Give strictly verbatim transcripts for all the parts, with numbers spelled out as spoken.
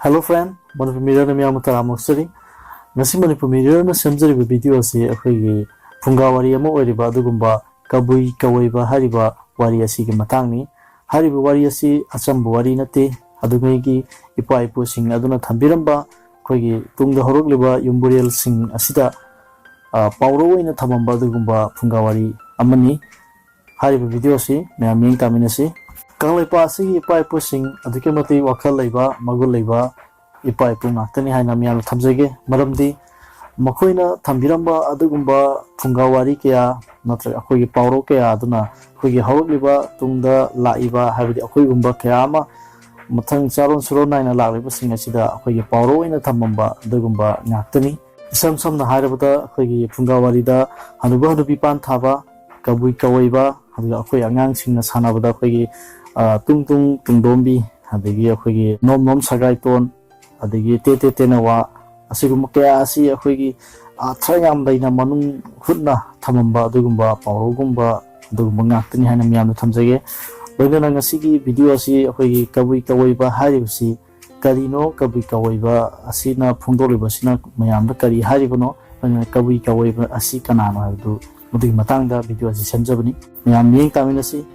Hello friend, Manipur Mirrorꯅ ꯃꯤꯌꯥꯝꯕꯨ ꯇꯔꯥꯝꯅ ꯑꯣꯛꯆꯔꯤ꯫ ꯉꯁꯤ Manipur Mirrorꯅ ꯁꯦꯝꯖꯔꯤꯕ video ꯑꯁꯤ ꯑꯩꯈꯣꯏꯒꯤ ꯐꯨꯡꯒꯥ ꯋꯥꯔꯤ ꯑꯃ ꯑꯣꯏꯔꯤꯕ ꯑꯗꯨꯒꯨꯝꯕ ꯀꯕꯨꯏ ꯀꯋꯩꯕ ꯍꯥꯏꯔꯤꯕ ꯋꯥꯔꯤ ꯑꯁꯤꯒꯤ ꯃꯇꯥꯡꯅꯤ꯫ ꯍꯥꯏꯔꯤꯕ ꯋꯥꯔꯤ ꯑꯁꯤ ꯑꯆꯝꯕ ꯋꯥꯔꯤ ꯅꯠꯇꯦ꯫ ꯑꯗꯨꯉꯩꯒꯤ ꯏꯄꯥ ꯏꯄꯨꯁꯤꯡ ꯑꯗꯨꯅ ꯊꯝꯕꯤꯔꯝꯕ ꯑꯩꯈꯣꯏꯒꯤ ꯇꯨꯡꯗ ꯍꯧꯔꯛꯂꯤꯕ ꯌꯨꯝꯕꯨꯔꯦꯜꯁꯤꯡ ꯑꯁꯤꯗ, ꯑ, ꯄꯥꯎꯔꯧ ꯑꯣꯏꯅ ꯊꯝꯃꯝꯕ ꯑꯗꯨꯒꯨꯝꯕ ꯐꯨꯡꯒꯥ ꯋꯥꯔꯤ ꯑꯃꯅꯤ꯫ ꯍꯥꯏꯔꯤꯕ video ꯑꯁꯤ ꯃꯌꯥꯝ ꯃꯤꯠꯌꯦꯡ ꯇꯥꯃꯤꯟꯅꯁꯤ꯫ ꯀꯪꯂꯩꯄꯥꯛ ꯑꯁꯤꯒꯤ ꯏꯄꯥ ꯏꯄꯨꯁꯤꯡ ꯑꯗꯨꯛꯀꯤ ꯃꯇꯤꯛ ꯋꯥꯈꯜ ꯂꯩꯕ, ꯃꯒꯨꯟ ꯂꯩꯕ ꯏꯄꯥ ꯏꯄꯨ ꯉꯥꯛꯇꯅꯤ ꯍꯥꯏꯅ ꯃꯤꯌꯥꯝꯅ ꯊꯝꯖꯒꯦ꯫ ꯃꯔꯝꯗꯤ ꯃꯈꯣꯏꯅ ꯊꯝꯕꯤꯔꯝꯕ ꯑꯗꯨꯒꯨꯝꯕ ꯐꯨꯡꯒꯥ ꯋꯥꯔꯤ ꯀꯌꯥ ꯅꯠꯇ꯭ꯔꯒ ꯑꯩꯈꯣꯏꯒꯤ ꯄꯥꯎꯔꯧ ꯀꯌꯥ ꯑꯗꯨꯅ ꯑꯩꯈꯣꯏꯒꯤ ꯍꯧꯔꯛꯂꯤꯕ ꯇꯨꯡꯗ ꯂꯥꯛꯏꯕ, ꯍꯥꯏꯕꯗꯤ ꯑꯩꯈꯣꯏꯒꯨꯝꯕ ꯀꯌꯥ ꯑꯃ ꯃꯊꯪ ꯆꯥꯔꯣꯟ ꯁꯨꯔꯣꯟ ꯅꯥꯏꯅ ꯂꯥꯛꯂꯤꯕꯁꯤꯡ ꯑꯁꯤꯗ ꯑꯩꯈꯣꯏꯒꯤ ꯄꯥꯎꯔꯧ ꯑꯣꯏꯅ ꯊꯝꯃꯝꯕ ꯑꯗꯨꯒꯨꯝꯕ ꯉꯥꯛꯇꯅꯤ꯫ ꯏꯁꯝ ꯁꯝꯅ ꯍꯥꯏꯔꯕꯗ ꯑꯩꯈꯣꯏꯒꯤ ꯐꯨꯡꯒꯥ ꯋꯥꯔꯤꯗ ꯍꯅꯨꯕ ꯍꯅꯨꯕꯤ ꯄꯥꯟ ꯊꯥꯕ, ꯀꯕꯨꯏ ꯀꯋꯩꯕ, ꯑꯗꯨꯒ ꯑꯩꯈꯣꯏ ꯑꯉꯥꯡꯁꯤꯡꯅ ꯁꯥꯟꯅꯕꯗ ꯑꯩꯈꯣꯏꯒꯤ, ꯑ, ꯇꯨꯡ ꯇꯨꯡ ꯇꯨꯡꯗꯣꯝꯕꯤ, ꯑꯗꯒꯤ ꯑꯩꯈꯣꯏꯒꯤ ꯅꯣꯝ ꯅꯣꯝ ꯁꯒꯥꯏꯇꯣꯟ, ꯑꯗꯒꯤ ꯇꯦ ꯇꯦ ꯇꯦꯅꯋꯥ, ꯑꯁꯤꯒꯨꯝꯕ ꯀꯌꯥ ꯑꯁꯤ ꯑꯩꯈꯣꯏꯒꯤ ꯑꯥꯔꯊ ꯌꯥꯝ ꯂꯩꯅ ꯃꯅꯨꯡ ꯍꯨꯠꯅ ꯊꯝꯃꯝꯕ ꯑꯗꯨꯒꯨꯝꯕ ꯄꯥꯎꯔꯧꯒꯨꯝꯕ ꯑꯗꯨꯒꯨꯝꯕ ꯉꯥꯛꯇꯅꯤ ꯍꯥꯏꯅ ꯃꯤꯌꯥꯝꯗ ꯊꯝꯖꯒꯦ꯫ ꯂꯣꯏꯅꯅ ꯉꯁꯤꯒꯤ video ꯑꯁꯤ ꯑꯩꯈꯣꯏꯒꯤ ꯀꯕꯨꯏ ꯀꯋꯩꯕ ꯍꯥꯏꯔꯤꯕꯁꯤ ꯀꯔꯤꯅꯣ, ꯀꯕꯨꯏ ꯀꯋꯩꯕ ꯑꯁꯤꯅ ꯐꯣꯡꯗꯣꯛꯂꯤꯕꯁꯤꯅ ꯃꯌꯥꯝꯗ ꯀꯔꯤ ꯍꯥꯏꯔꯤꯕꯅꯣ, ꯑꯗꯨꯅ ꯀꯕꯨꯏ ꯀꯋꯩꯕ ꯑꯁꯤ ꯀꯅꯥꯅꯣ ꯍꯥꯏꯕꯗꯨ, ꯃꯗꯨꯒꯤ ꯃꯇꯥꯡꯗ video ꯑꯁꯤ ꯁꯦꯝꯖꯕꯅꯤ꯫ ꯃꯌꯥꯝ ꯃꯤꯠꯌꯦꯡ ꯇꯥꯃꯤꯟꯅꯁꯤ꯫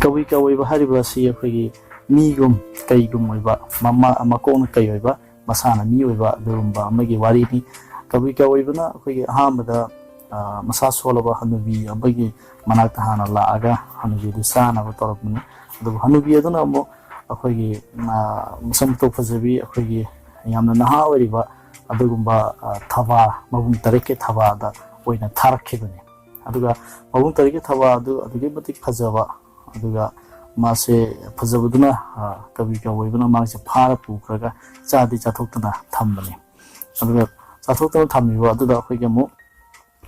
ꯀꯕꯨꯏ ꯀꯋꯩꯕ ꯍꯥꯏꯔꯤꯕ ꯑꯁꯤ ꯑꯩꯈꯣꯏꯒꯤ ꯃꯤꯒꯨꯝ ꯀꯩꯒꯨꯝ ꯑꯣꯏꯕ, ꯃꯃꯥ ꯃꯀꯣꯛꯅ ꯀꯩ ꯑꯣꯏꯕ, ꯃꯁꯥꯅ ꯃꯤ ꯑꯣꯏꯕ ꯑꯗꯨꯒꯨꯝꯕ ꯑꯃꯒꯤ ꯋꯥꯔꯤꯅꯤ꯫ ꯀꯕꯨꯏ ꯀꯋꯩꯕꯅ ꯑꯩꯈꯣꯏꯒꯤ ꯑꯍꯥꯟꯕꯗ, ꯑ, ꯃꯁꯥ ꯁꯣꯜꯂꯕ ꯍꯅꯨꯕꯤ ꯑꯃꯒꯤ ꯃꯅꯥꯛꯇ ꯍꯥꯟꯅ ꯂꯥꯛꯑꯒ ꯍꯅꯨꯕꯤꯗꯨ ꯆꯥꯅꯕ ꯇꯧꯔꯛꯄꯅꯤ꯫ ꯑꯗꯨꯕꯨ ꯍꯅꯨꯕꯤ ꯑꯗꯨꯅ ꯑꯃꯨꯛ ꯑꯩꯈꯣꯏꯒꯤ, ꯑ, ꯃꯁꯛ ꯃꯇꯧ ꯐꯖꯕꯤ, ꯑꯩꯈꯣꯏꯒꯤ ꯌꯥꯝꯅ ꯅꯍꯥ ꯑꯣꯏꯔꯤꯕ ꯑꯗꯨꯒꯨꯝꯕ, ꯑ, ꯊꯕꯥ, ꯃꯕꯨꯡ ꯇꯔꯦꯠꯀꯤ ꯊꯕꯥꯗ ꯑꯣꯏꯅ ꯊꯥꯔꯛꯈꯤꯕꯅꯤ꯫ ꯑꯗꯨꯒ ꯃꯕꯨꯡ ꯇꯔꯦꯠꯀꯤ ꯊꯕꯥ ꯑꯗꯨ ꯑꯗꯨꯛꯀꯤ ꯃꯇꯤꯛ ꯐꯖꯕ, ꯑꯗꯨꯒ ꯃꯥꯁꯦ ꯐꯖꯕꯗꯨꯅ, ꯑ, ꯀꯕꯨꯏ ꯀꯋꯩꯕꯅ ꯃꯥꯁꯦ ꯐꯥꯔ ꯄꯨꯈ꯭ꯔꯒ ꯆꯥꯗꯤ ꯆꯥꯊꯣꯛꯇꯅ ꯊꯝꯕꯅꯤ꯫ ꯑꯗꯨꯒ ꯆꯥꯊꯣꯛꯇꯅ ꯊꯝꯃꯤꯕ ꯑꯗꯨꯗ ꯑꯩꯈꯣꯏꯒꯤ ꯑꯃꯨꯛ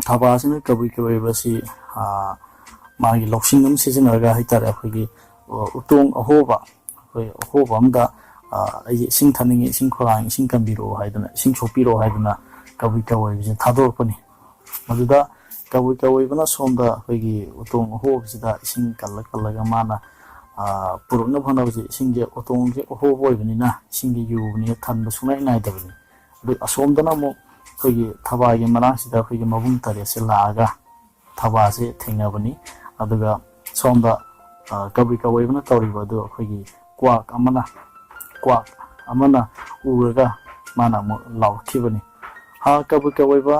ꯊꯕꯥꯁꯤꯅ ꯀꯕꯨꯏ ꯀꯋꯩꯕꯁꯤ, ꯑ, ꯃꯥꯒꯤ ꯂꯧꯁꯤꯡ ꯑꯃ ꯁꯤꯖꯤꯟꯅꯔꯒ ꯍꯥꯏꯇꯥꯔꯦ, ꯑꯩꯈꯣꯏꯒꯤ, ꯑ, ꯎꯇꯣꯡ ꯑꯍꯣꯕ, ꯑꯩꯈꯣꯏ ꯑꯍꯣꯕ ꯑꯝꯗ, ꯑ, "ꯑꯩꯁꯦ ꯏꯁꯤꯡ ꯊꯛꯅꯤꯡꯉꯤ, ꯏꯁꯤꯡ ꯈꯧꯔꯥꯡꯉꯤ, ꯏꯁꯤꯡ ꯀꯟꯕꯤꯔꯛꯑꯣ" ꯍꯥꯏꯗꯅ, "ꯏꯁꯤꯡ ꯁꯣꯛꯄꯤꯔꯛꯑꯣ" ꯍꯥꯏꯗꯅ ꯀꯕꯨꯏ ꯀꯋꯩꯕꯁꯦ ꯊꯥꯗꯣꯔꯛꯄꯅꯤ꯫ ꯃꯗꯨꯗ ꯀꯕꯨꯏ ꯀꯋꯩꯕꯅ ꯁꯣꯝꯗ ꯑꯩꯈꯣꯏꯒꯤ ꯎꯇꯣꯡ ꯑꯍꯣꯕꯁꯤꯗ ꯏꯁꯤꯡ ꯀꯜꯂ ꯀꯜꯂꯒ ꯃꯥꯅ, ꯄꯨꯔꯛꯅꯕ ꯍꯣꯠꯅꯕꯁꯦ ꯏꯁꯤꯡꯁꯦ ꯎꯇꯣꯡꯁꯦ ꯑꯍꯣꯕ ꯑꯣꯏꯕꯅꯤꯅ ꯏꯁꯤꯡꯁꯦ ꯌꯨꯕꯅꯤꯅ ꯊꯟꯕ ꯁꯨꯡꯅꯥꯏ ꯅꯥꯏꯗꯕꯅꯤ꯫ ꯑꯗꯨ ꯑꯁꯣꯝꯗꯅ ꯑꯃꯨꯛ ꯑꯩꯈꯣꯏꯒꯤ ꯊꯕꯥꯒꯤ ꯃꯅꯥꯛꯁꯤꯗ ꯑꯩꯈꯣꯏꯒꯤ ꯃꯕꯨꯡ ꯇꯔꯦꯠꯁꯦ ꯂꯥꯛꯑꯒ ꯊꯕꯥꯁꯦ ꯊꯦꯡꯅꯕꯅꯤ꯫ ꯑꯗꯨꯒ ꯁꯣꯝꯗ ꯀꯕꯨꯏ ꯀꯋꯩꯕꯅ ꯇꯧꯔꯤꯕ ꯑꯗꯨ ꯑꯩꯈꯣꯏꯒꯤ ꯀ꯭ꯋꯥꯛ ꯑꯃꯅ ꯀ꯭ꯋꯥꯛ ꯑꯃꯅ ꯎꯔꯒ ꯃꯥꯅ ꯑꯃꯨꯛ ꯂꯥꯎꯔꯛꯈꯤꯕꯅꯤ꯫ "ꯍꯥ ꯀꯕꯨꯏ ꯀꯋꯩꯕ,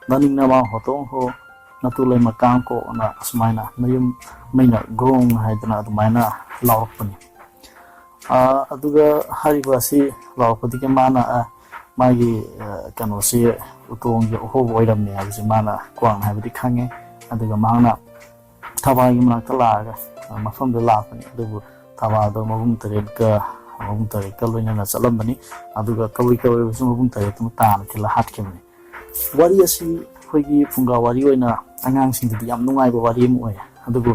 ꯅꯅꯤꯡ ꯅꯃꯥ ꯍꯣꯇꯣꯡ ꯍꯣ, ꯅꯇꯨ ꯂꯩꯃ ꯀꯥꯡ ꯀꯣꯛꯅ" ꯑꯁꯨꯃꯥꯏꯅ ꯃꯌꯨꯝ ꯃꯩꯅ ꯒ꯭ꯔꯣꯡ ꯍꯥꯏꯗꯅ ꯑꯗꯨꯃꯥꯏꯅ ꯂꯥꯎꯔꯛꯄꯅꯤ꯫ ꯑꯗꯨꯒ ꯍꯥꯏꯔꯤꯕ ꯑꯁꯤ ꯂꯥꯎꯔꯛꯄꯗꯒꯤ ꯃꯥꯅ ꯃꯥꯒꯤ ꯀꯩꯅꯣꯁꯤ ꯎꯇꯣꯡꯒꯤ ꯑꯍꯣꯕ ꯑꯣꯏꯔꯝꯃꯦ ꯍꯥꯏꯕꯁꯤ ꯃꯥꯅ ꯀ꯭ꯋꯥꯛꯅ ꯍꯥꯏꯕꯗꯤ ꯈꯪꯉꯦ꯫ ꯑꯗꯨꯒ ꯃꯍꯥꯛꯅ ꯊꯕꯥꯒꯤ ꯃꯅꯥꯛꯇ ꯂꯥꯛꯑꯒ ꯃꯐꯝꯗ ꯂꯥꯛꯄꯅꯤ꯫ ꯑꯗꯨꯕꯨ ꯊꯕꯥꯗꯣ ꯃꯕꯨꯡ ꯇꯔꯦꯠꯀ ꯃꯕꯨꯡ ꯇꯔꯦꯠꯀ ꯂꯣꯏꯅꯅ ꯆꯠꯂꯝꯕꯅꯤ꯫ ꯑꯗꯨꯒ ꯀꯕꯨꯏ ꯀꯋꯩꯕꯁꯨ ꯃꯕꯨꯡ ꯇꯔꯦꯠꯇꯨꯅ ꯇꯥꯅ ꯊꯤꯜꯂ ꯍꯥꯠꯈꯤꯕꯅꯤ꯫ ꯋꯥꯔꯤ ꯑꯁꯤ ꯑꯩꯈꯣꯏꯒꯤ ꯐꯨꯡꯒꯥ ꯋꯥꯔꯤ ꯑꯣꯏꯅ ꯑꯉꯥꯡꯁꯤꯡꯗꯗꯤ ꯌꯥꯝ ꯅꯨꯡꯉꯥꯏꯕ ꯋꯥꯔꯤ ꯑꯃ ꯑꯣꯏ꯫ ꯑꯗꯨꯕꯨ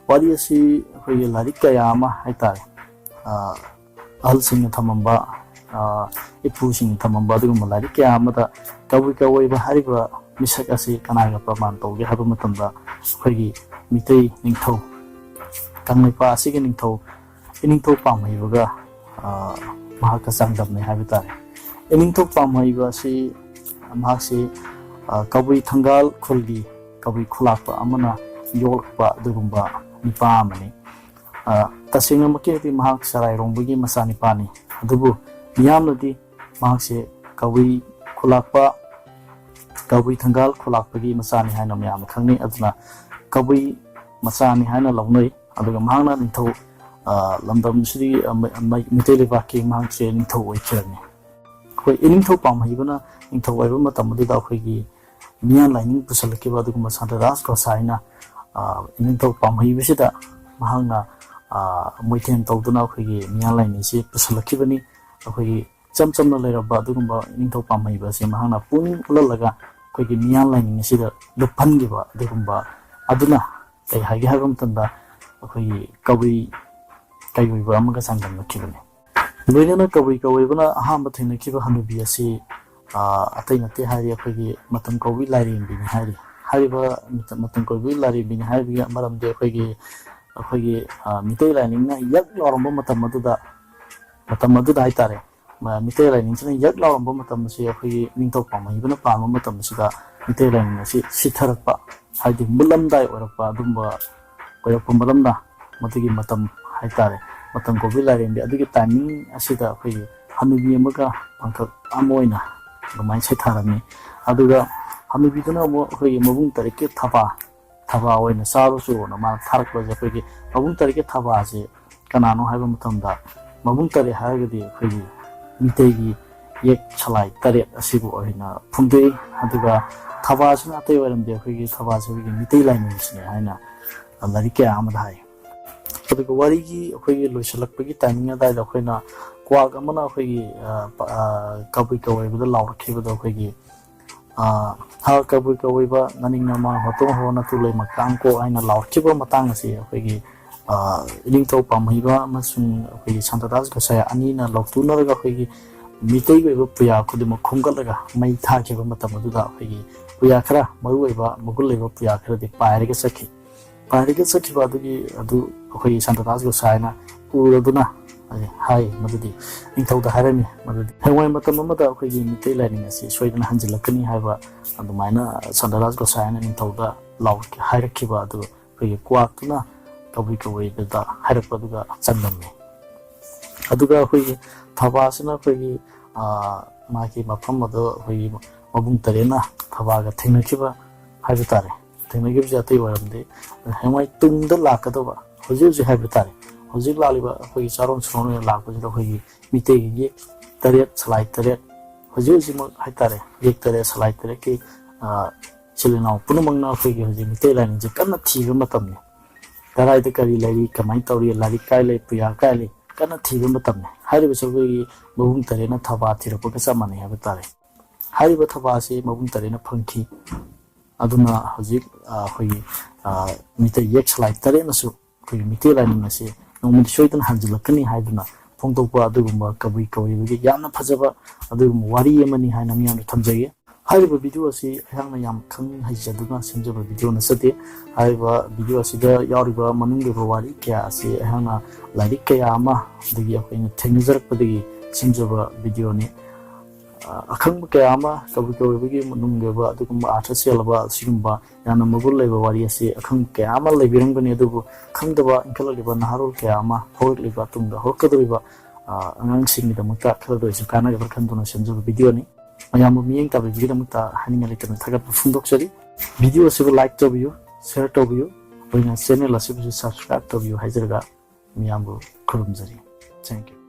ꯋꯥꯔꯤ ꯑꯁꯤ ꯑꯩꯈꯣꯏꯒꯤ ꯂꯥꯏꯔꯤꯛ ꯀꯌꯥ ꯑꯃ ꯍꯥꯏꯇꯥꯔꯦ, ꯑꯍꯜꯁꯤꯡꯅ ꯊꯝꯃꯝꯕ, ꯏꯄꯨꯁꯤꯡꯅ ꯊꯝꯃꯝꯕ ꯑꯗꯨꯒꯨꯝꯕ ꯂꯥꯏꯔꯤꯛ ꯀꯌꯥ ꯑꯃꯗ ꯀꯕꯨꯏ ꯀꯋꯩꯕ ꯍꯥꯏꯔꯤꯕ ꯃꯤꯁꯛ ꯑꯁꯤ ꯀꯅꯥꯒ ꯄ꯭ꯔꯃꯥꯟ ꯇꯧꯒꯦ ꯍꯥꯏꯕ ꯃꯇꯝꯗ ꯑꯩꯈꯣꯏꯒꯤ ꯃꯤꯇꯩ ꯅꯤꯡꯊꯧ ꯀꯪꯂꯩꯄꯥꯛ ꯑꯁꯤꯒꯤ ꯅꯤꯡꯊꯧ ꯏꯅꯤꯡꯊꯧ ꯄꯥꯝꯍꯩꯕꯒ ꯃꯍꯥꯛꯀ ꯆꯥꯡꯗꯝꯅꯩ ꯍꯥꯏꯕ ꯇꯥꯔꯦ꯫ ꯏꯅꯤꯡꯊꯧ ꯄꯥꯝꯍꯩꯕ ꯑꯁꯤ ꯃꯍꯥꯛꯁꯤ ꯀꯕꯨꯏ ꯊꯪꯒꯥꯜ ꯈꯨꯜꯒꯤ ꯀꯕꯨꯏ ꯈꯨꯂꯥꯛꯄ ꯑꯃꯅ ꯌꯣꯛꯂꯛꯄ ꯑꯗꯨꯒꯨꯝꯕ ꯅꯨꯄꯥ ꯑꯃꯅꯤ꯫ ꯇꯁꯦꯡꯅꯃꯛꯀꯤꯗꯤ ꯃꯍꯥꯛ ꯆꯔꯥꯏꯔꯣꯡꯕꯒꯤ ꯃꯆꯥꯅꯤꯄꯥꯅꯤ꯫ ꯑꯗꯨꯕꯨ ꯃꯤꯌꯥꯝꯅꯗꯤ ꯃꯍꯥꯛꯁꯦ ꯀꯕꯨꯏ ꯈꯨꯂꯥꯛꯄ ꯀꯕꯨꯏ ꯊꯪꯒꯥꯜ ꯈꯨꯂꯥꯛꯄꯒꯤ ꯃꯆꯥꯅꯤ ꯍꯥꯏꯅ ꯃꯌꯥꯝꯅ ꯈꯪꯅꯩ꯫ ꯑꯗꯨꯅ ꯀꯕꯨꯏ ꯃꯆꯥꯅꯤ ꯍꯥꯏꯅ ꯂꯧꯅꯩ꯫ ꯑꯗꯨꯒ ꯃꯍꯥꯛꯅ ꯅꯤꯡꯊꯧ ꯂꯝꯗꯝꯁꯤꯒꯤ ꯃꯩꯇꯩ ꯂꯩꯕꯥꯛꯀꯤ ꯃꯍꯥꯛꯁꯦ ꯅꯤꯡꯊꯧ ꯑꯣꯏꯈꯤꯕꯅꯤ꯫ ꯑꯩꯈꯣꯏ ꯏꯅꯤꯡꯊꯧ ꯄꯥꯝꯍꯩꯕꯅ ꯅꯤꯡꯊꯧ ꯑꯣꯏꯕ ꯃꯇꯝ ꯑꯗꯨꯗ ꯑꯩꯈꯣꯏꯒꯤ ꯃꯤꯌꯥꯟ ꯂꯥꯏꯅꯤꯡ ꯄꯨꯁꯜꯂꯛꯈꯤꯕ ꯑꯗꯨꯒꯨꯝꯕ ꯁꯥꯟꯇ ꯗꯥꯁ ꯒꯣꯁꯥꯏꯅ ꯏꯅꯤꯡꯊꯧ ꯄꯥꯝꯍꯩꯕꯁꯤꯗ ꯃꯍꯥꯛꯅ ꯃꯣꯏꯊꯦꯝ ꯇꯧꯗꯨꯅ ꯑꯩꯈꯣꯏꯒꯤ ꯃꯤꯌꯥꯟ ꯂꯥꯏꯅꯤꯡꯁꯤ ꯄꯨꯁꯜꯂꯛꯈꯤꯕꯅꯤ꯫ ꯑꯩꯈꯣꯏꯒꯤ ꯏꯆꯝ ꯆꯝꯅ ꯂꯩꯔꯝꯕ ꯑꯗꯨꯒꯨꯝꯕ ꯏꯅꯤꯡꯊꯧ ꯄꯥꯝꯍꯩꯕ ꯑꯁꯤ ꯃꯍꯥꯛꯅ ꯄꯨꯛꯅꯤꯡ ꯎꯠꯍꯜꯂꯒ ꯑꯩꯈꯣꯏꯒꯤ ꯃꯤꯌꯥꯟ ꯂꯥꯏꯅꯤꯡ ꯑꯁꯤꯗ ꯂꯨꯞꯍꯟꯈꯤꯕ ꯑꯗꯨꯒꯨꯝꯕ ꯑꯗꯨꯅ ꯀꯩ ꯍꯥꯏꯒꯦ ꯍꯥꯏꯕ ꯃꯇꯝꯗ ꯑꯩꯈꯣꯏꯒꯤ ꯀꯕꯨꯏ ꯀꯩꯑꯣꯏꯕ ꯑꯃꯒ ꯆꯥꯡꯗꯝꯅꯈꯤꯕꯅꯤ꯫ ꯂꯣꯏꯅꯅ ꯀꯕꯨꯏ ꯀꯋꯩꯕꯅ ꯑꯍꯥꯟꯕ ꯊꯦꯡꯅꯈꯤꯕ ꯍꯅꯨꯕꯤ ꯑꯁꯤ ꯑꯇꯩ ꯅꯠꯇꯦ ꯍꯥꯏꯔꯤ, ꯑꯩꯈꯣꯏꯒꯤ ꯃꯇꯝ ꯀꯧꯕꯤ ꯂꯥꯏꯔꯦꯝꯕꯤꯅꯤ ꯍꯥꯏꯔꯤ꯫ ꯍꯥꯏꯔꯤꯕ ꯃꯇꯝ ꯀꯧꯕꯤ ꯂꯥꯏꯔꯦꯝꯕꯤꯅꯤ ꯍꯥꯏꯕꯒꯤ ꯃꯔꯝꯗꯤ ꯑꯩꯈꯣꯏꯒꯤ ꯑꯩꯈꯣꯏꯒꯤ ꯃꯤꯇꯩ ꯂꯥꯏꯅꯤꯡꯅ ꯌꯛ ꯂꯥꯎꯔꯝꯕ ꯃꯇꯝ ꯑꯗꯨꯗ, ꯃꯇꯝ ꯑꯗꯨꯗ ꯍꯥꯏꯇꯥꯔꯦ, ꯃꯤꯇꯩ ꯂꯥꯏꯅꯤꯡꯁꯤꯅ ꯌꯛ ꯂꯥꯎꯔꯝꯕ ꯃꯇꯝ ꯑꯁꯤ ꯑꯩꯈꯣꯏꯒꯤ ꯅꯤꯡꯊꯧ ꯄꯥꯝꯍꯩꯕꯅ ꯄꯥꯟꯕ ꯃꯇꯝ ꯑꯁꯤꯗ ꯃꯤꯇꯩ ꯂꯥꯏꯅꯤꯡ ꯑꯁꯤ ꯁꯤꯊꯔꯛꯄ, ꯍꯥꯏꯗꯤ ꯃꯨꯠꯂꯝꯗꯥꯏ ꯑꯣꯏꯔꯛꯄ ꯑꯗꯨꯝꯕ ꯑꯣꯏꯔꯛꯄ ꯃꯔꯝꯅ, ꯃꯗꯨꯒꯤ ꯃꯇꯝ ꯍꯥꯏꯇꯥꯔꯦ, ꯃꯇꯝ ꯀꯧꯕꯤ ꯂꯥꯏꯔꯦꯝꯕꯤ ꯑꯗꯨꯒꯤ ꯇꯥꯏꯃꯤꯡ ꯑꯁꯤꯗ ꯑꯩꯈꯣꯏꯒꯤ ꯍꯅꯨꯕꯤ ꯑꯃꯒ ꯄꯥꯡꯈꯛ ꯑꯃ ꯑꯣꯏꯅ ꯑꯗꯨꯃꯥꯏꯅ ꯁꯩꯊꯥꯔꯝꯃꯤ꯫ ꯑꯗꯨꯒ ꯍꯅꯨꯕꯤꯗꯨꯅ ꯑꯃꯨꯛ ꯑꯩꯈꯣꯏꯒꯤ ꯃꯕꯨꯡ ꯇꯔꯦꯠꯀꯤ ꯊꯕꯥ ꯊꯕꯥ ꯑꯣꯏꯅ ꯆꯥꯔꯨꯆꯣꯅ ꯃꯥꯅ ꯊꯥꯔꯛꯄꯁꯦ, ꯑꯩꯈꯣꯏꯒꯤ ꯃꯕꯨꯡ ꯇꯔꯦꯠꯀꯤ ꯊꯕꯥꯁꯦ ꯀꯅꯥꯅꯣ ꯍꯥꯏꯕ ꯃꯇꯝꯗ, ꯃꯕꯨꯡ ꯇꯔꯦꯠ ꯍꯥꯏꯔꯒꯗꯤ ꯑꯩꯈꯣꯏꯒꯤ ꯃꯤꯇꯩꯒꯤ ꯌꯦꯛ ꯁꯂꯥꯏ ꯇꯔꯦꯠ ꯑꯁꯤꯕꯨ ꯑꯣꯏꯅ ꯐꯣꯡꯗꯣꯛꯏ꯫ ꯑꯗꯨꯒ ꯊꯕꯥꯁꯤꯅ ꯑꯇꯩ ꯑꯣꯏꯔꯝꯗꯦ, ꯑꯩꯈꯣꯏꯒꯤ ꯊꯕꯥꯁꯤ ꯑꯩꯈꯣꯏꯒꯤ ꯃꯤꯇꯩ ꯂꯥꯏꯅꯤꯡꯁꯤꯅꯦ ꯍꯥꯏꯅ ꯂꯥꯏꯔꯤꯛ ꯀꯌꯥ ꯑꯃꯗ ꯍꯥꯏ꯫ ꯑꯗꯨꯒ ꯋꯥꯔꯤꯒꯤ ꯑꯩꯈꯣꯏꯒꯤ ꯂꯣꯏꯁꯤꯜꯂꯛꯄꯒꯤ ꯇꯥꯏꯃꯤꯡ ꯑꯗꯨꯋꯥꯏꯗ ꯑꯩꯈꯣꯏꯅ ꯀ꯭ꯋꯥꯛ ꯑꯃꯅ ꯑꯩꯈꯣꯏꯒꯤ ꯀꯕꯨꯏ ꯀꯧꯕꯗ ꯂꯥꯎꯔꯛꯈꯤꯕꯗꯣ, ꯑꯩꯈꯣꯏꯒꯤ "ꯍꯥ ꯀꯕꯨꯏ ꯀꯧꯕ, ꯅꯅꯤꯡ ꯅꯃꯥꯡ ꯍꯣꯇꯣ ꯍꯣ ꯅꯇꯨ ꯂꯩꯃ ꯀꯥꯡꯀꯣ" ꯍꯥꯏꯅ ꯂꯥꯎꯔꯛꯈꯤꯕ ꯃꯇꯥꯡ ꯑꯁꯤ ꯑꯩꯈꯣꯏꯒꯤ ꯏꯅꯤꯡꯊꯧ ꯄꯥꯝꯍꯩꯕ ꯑꯃꯁꯨꯡ ꯑꯩꯈꯣꯏꯒꯤ ꯁꯥꯟꯇꯗꯥꯁ ꯒꯣꯁꯥꯏ ꯑꯅꯤꯅ ꯂꯥꯎꯊꯣꯛꯅꯔꯒ ꯑꯩꯈꯣꯏꯒꯤ ꯃꯤꯇꯩꯒꯤ ꯑꯣꯏꯕ ꯄꯨꯌꯥ ꯈꯨꯗꯤꯡꯃꯛ ꯈꯣꯝꯒꯠꯂꯒ ꯃꯩ ꯊꯥꯈꯤꯕ ꯃꯇꯝ ꯑꯗꯨꯗ ꯑꯩꯈꯣꯏꯒꯤ ꯄꯨꯌꯥ ꯈꯔ, ꯃꯔꯨꯑꯣꯏꯕ ꯃꯒꯨꯟ ꯂꯩꯕ ꯄꯨꯌꯥ ꯈꯔꯗꯤ ꯄꯥꯏꯔꯒ ꯆꯠꯈꯤ꯫ ꯄꯥꯏꯔꯒ ꯆꯠꯈꯤꯕ ꯑꯗꯨꯒꯤ ꯑꯗꯨ ꯑꯩꯈꯣꯏꯒꯤ ꯁꯥꯟꯇꯗꯥꯁ ꯒꯣꯁꯥꯏꯅ ꯎꯔꯗꯨꯅ ꯍꯥꯏ, ꯃꯗꯨꯗꯤ ꯅꯤꯡꯊꯧꯗ ꯍꯥꯏꯔꯝꯃꯤ, ꯃꯗꯨꯗꯤ ꯍꯌꯦꯡꯋꯥꯏ ꯃꯇꯝ ꯑꯃꯗ ꯑꯩꯈꯣꯏꯒꯤ ꯃꯤꯇꯩ ꯂꯥꯏꯅꯤꯡ ꯑꯁꯤ ꯁꯣꯏꯗꯅ ꯍꯟꯖꯤꯜꯂꯛꯀꯅꯤ ꯍꯥꯏꯕ ꯑꯗꯨꯃꯥꯏꯅ ꯁꯥꯟꯇꯗꯥꯁ ꯒꯣꯁꯥꯏꯅ ꯅꯤꯡꯊꯧꯗ ꯂꯥꯎ-, ꯍꯥꯏꯔꯛꯈꯤꯕ ꯑꯗꯨ ꯑꯩꯈꯣꯏꯒꯤ ꯀ꯭ꯋꯥꯛꯇꯨꯅ ꯀꯕꯨꯏ ꯀꯕꯨꯏꯗꯨꯗ ꯍꯥꯏꯔꯛꯄꯗꯨꯒ ꯆꯥꯡꯗꯝꯅꯩ꯫ ꯑꯗꯨꯒ ꯑꯩꯈꯣꯏꯒꯤ ꯊꯕꯥꯁꯤꯅ ꯑꯩꯈꯣꯏꯒꯤ ꯃꯥꯒꯤ ꯃꯐꯝ ꯑꯗꯣ ꯑꯩꯈꯣꯏꯒꯤ ꯃꯕꯨꯡ ꯇꯔꯦꯠꯅ ꯊꯕꯥꯒ ꯊꯦꯡꯅꯈꯤꯕ ꯍꯥꯏꯕ ꯇꯥꯔꯦ꯫ ꯊꯦꯡꯅꯈꯤꯕꯁꯦ ꯑꯇꯩ ꯑꯣꯏꯔꯝꯗꯦ꯫ ꯍꯌꯦꯡꯋꯥꯏ ꯇꯨꯡꯗ ꯂꯥꯛꯀꯗꯧꯕ, ꯍꯧꯖꯤꯛ ꯍꯧꯖꯤꯛ ꯍꯥꯏꯕ ꯇꯥꯔꯦ, ꯍꯧꯖꯤꯛ ꯂꯥꯛꯂꯤꯕ ꯑꯩꯈꯣꯏꯒꯤ ꯆꯥꯔꯣꯟ ꯁꯨꯔꯣꯟ ꯑꯣꯏꯅ ꯂꯥꯛꯄꯁꯤꯗ ꯑꯩꯈꯣꯏꯒꯤ ꯃꯤꯇꯩꯒꯤ ꯌꯦꯛ ꯇꯔꯦꯠ, ꯁꯂꯥꯏ ꯇꯔꯦꯠ, ꯍꯧꯖꯤꯛ ꯍꯧꯖꯤꯛꯃꯛ ꯍꯥꯏꯇꯥꯔꯦ, ꯌꯦꯛ ꯇꯔꯦꯠ, ꯁꯂꯥꯏ ꯇꯔꯦꯠꯀꯤ ꯏꯆꯤꯜ ꯏꯅꯥꯎ ꯄꯨꯝꯅꯃꯛꯅ ꯑꯩꯈꯣꯏꯒꯤ ꯍꯧꯖꯤꯛ ꯃꯤꯇꯩ ꯂꯥꯏꯅꯤꯡꯁꯦ ꯀꯟꯅ ꯊꯤꯕ ꯃꯇꯝꯅꯤ꯫ ꯀꯗꯥꯏꯗ ꯀꯔꯤ ꯂꯩꯔꯤ, ꯀꯃꯥꯏꯅ ꯇꯧꯔꯤ, ꯂꯥꯏꯔꯤꯛ ꯀꯥꯏ ꯂꯩ, ꯄꯨꯌꯥ ꯀꯥꯏ ꯂꯩ, ꯀꯟꯅ ꯊꯤꯕ ꯃꯇꯝꯅꯤ꯫ ꯍꯥꯏꯔꯤꯕꯁꯤ ꯑꯩꯈꯣꯏꯒꯤ ꯃꯕꯨꯡ ꯇꯔꯦꯠꯅ ꯊꯕꯥ ꯊꯤꯔꯛꯄꯒ ꯆꯞ ꯃꯥꯟꯅꯩ ꯍꯥꯏꯕ ꯇꯥꯔꯦ꯫ ꯍꯥꯏꯔꯤꯕ ꯊꯕꯥ ꯑꯁꯤ ꯃꯕꯨꯡ ꯇꯔꯦꯠꯅ ꯐꯪꯈꯤ꯫ ꯑꯗꯨꯅ ꯍꯧꯖꯤꯛ ꯑꯩꯈꯣꯏꯒꯤ ꯃꯤꯇꯩ ꯌꯦꯛ ꯁꯂꯥꯏ ꯇꯔꯦꯠꯅꯁꯨ ꯑꯩꯈꯣꯏꯒꯤ ꯃꯤꯇꯩ ꯂꯥꯏꯅꯤꯡ ꯑꯁꯤ ꯅꯣꯡꯃꯗꯤ ꯁꯣꯏꯗꯅ ꯍꯟꯖꯤꯜꯂꯛꯀꯅꯤ ꯍꯥꯏꯗꯨꯅ ꯐꯣꯡꯗꯣꯛꯄ ꯑꯗꯨꯒꯨꯝꯕ ꯀꯕꯨꯏ ꯀꯕꯨꯏꯕꯒꯤ ꯌꯥꯝꯅ ꯐꯖꯕ ꯑꯗꯨꯒꯨꯝꯕ ꯋꯥꯔꯤ ꯑꯃꯅꯤ ꯍꯥꯏꯅ ꯃꯤꯌꯥꯝꯗ ꯊꯝꯖꯒꯦ꯫ ꯍꯥꯏꯔꯤꯕ ꯚꯤꯗꯤꯑꯣ ꯑꯁꯤ ꯑꯩꯍꯥꯛꯅ ꯌꯥꯝ ꯈꯪ ꯍꯩꯖꯗꯨꯅ ꯁꯦꯝꯖꯕ ꯚꯤꯗꯤꯑꯣ ꯅꯠꯆꯗꯦ꯫ ꯍꯥꯏꯔꯤꯕ ꯚꯤꯗꯤꯑꯣ ꯑꯁꯤꯗ ꯌꯥꯎꯔꯤꯕ ꯃꯅꯨꯡꯒꯤ ꯋꯥꯔꯤ ꯀꯌꯥ ꯑꯁꯤ ꯑꯩꯍꯥꯛꯅ ꯂꯥꯏꯔꯤꯛ ꯀꯌꯥ ꯑꯃ, ꯑꯗꯒꯤ ꯑꯩꯈꯣꯏꯅ ꯊꯦꯡꯅꯖꯔꯛꯄꯗꯒꯤ ꯁꯦꯝꯖꯕ ꯚꯤꯗꯤꯑꯣꯅꯤ꯫ ꯑ, ꯑꯈꯪꯕ ꯀꯌꯥ ꯑꯃ, ꯀꯕꯨꯏ ꯀꯕꯨꯏꯕꯒꯤ ꯃꯅꯨꯡꯒꯤ ꯑꯣꯏꯕ ꯑꯗꯨꯒꯨꯝꯕ ꯑꯥꯔꯊ ꯆꯦꯜꯂꯕ, ꯑꯁꯤꯒꯨꯝꯕ ꯌꯥꯝꯅ ꯃꯒꯨꯟ ꯂꯩꯕ ꯋꯥꯔꯤ ꯑꯁꯤ ꯑꯈꯪꯕ ꯀꯌꯥ ꯑꯃ ꯂꯩꯕꯤꯔꯝꯒꯅꯤ, ꯑꯗꯨꯕꯨ ꯈꯪꯗꯕ ꯏꯟꯈꯠꯂꯛꯂꯤꯕ ꯅꯍꯥꯔꯣꯜ ꯀꯌꯥ ꯑꯃ, ꯍꯧꯔꯛꯂꯤꯕ ꯇꯨꯡꯗ ꯍꯧꯔꯛꯀꯗꯧꯔꯤꯕ, ꯑ, ꯑꯉꯥꯡꯁꯤꯡꯒꯤꯗꯃꯛꯇ ꯈꯔꯗ ꯑꯣꯏꯔꯁꯨ ꯀꯥꯟꯅꯒꯗ꯭ꯔꯥ ꯈꯟꯗꯨꯅ ꯁꯦꯝꯖꯕ ꯚꯤꯗꯤꯑꯣꯅꯤ꯫ ꯃꯌꯥꯝꯕꯨ ꯃꯤꯠꯌꯦꯡ ꯇꯥꯕꯤꯕꯒꯤꯗꯃꯛꯇ ꯍꯥꯏꯅꯤꯡꯉꯥꯏ ꯂꯩꯇꯅ ꯊꯥꯒꯠꯄ ꯐꯣꯡꯗꯣꯛꯆꯔꯤ꯫ ꯚꯤꯗꯤꯑꯣ ꯑꯁꯤꯕꯨ ꯂꯥꯏꯛ ꯇꯧꯕꯤꯌꯨ, ꯁꯤꯌꯔ ꯇꯧꯕꯤꯌꯨ, ꯑꯩꯈꯣꯏꯅ ꯆꯦꯅꯦꯜ ꯑꯁꯤꯕꯨꯁꯨ ꯁꯕꯁꯀ꯭ꯔꯥꯏꯕ ꯇꯧꯕꯤꯌꯨ ꯍꯥꯏꯖꯔꯒ ꯃꯤꯌꯥꯝꯕꯨ ꯈꯨꯔꯨꯝꯖꯔꯤ꯫ Thank you꯫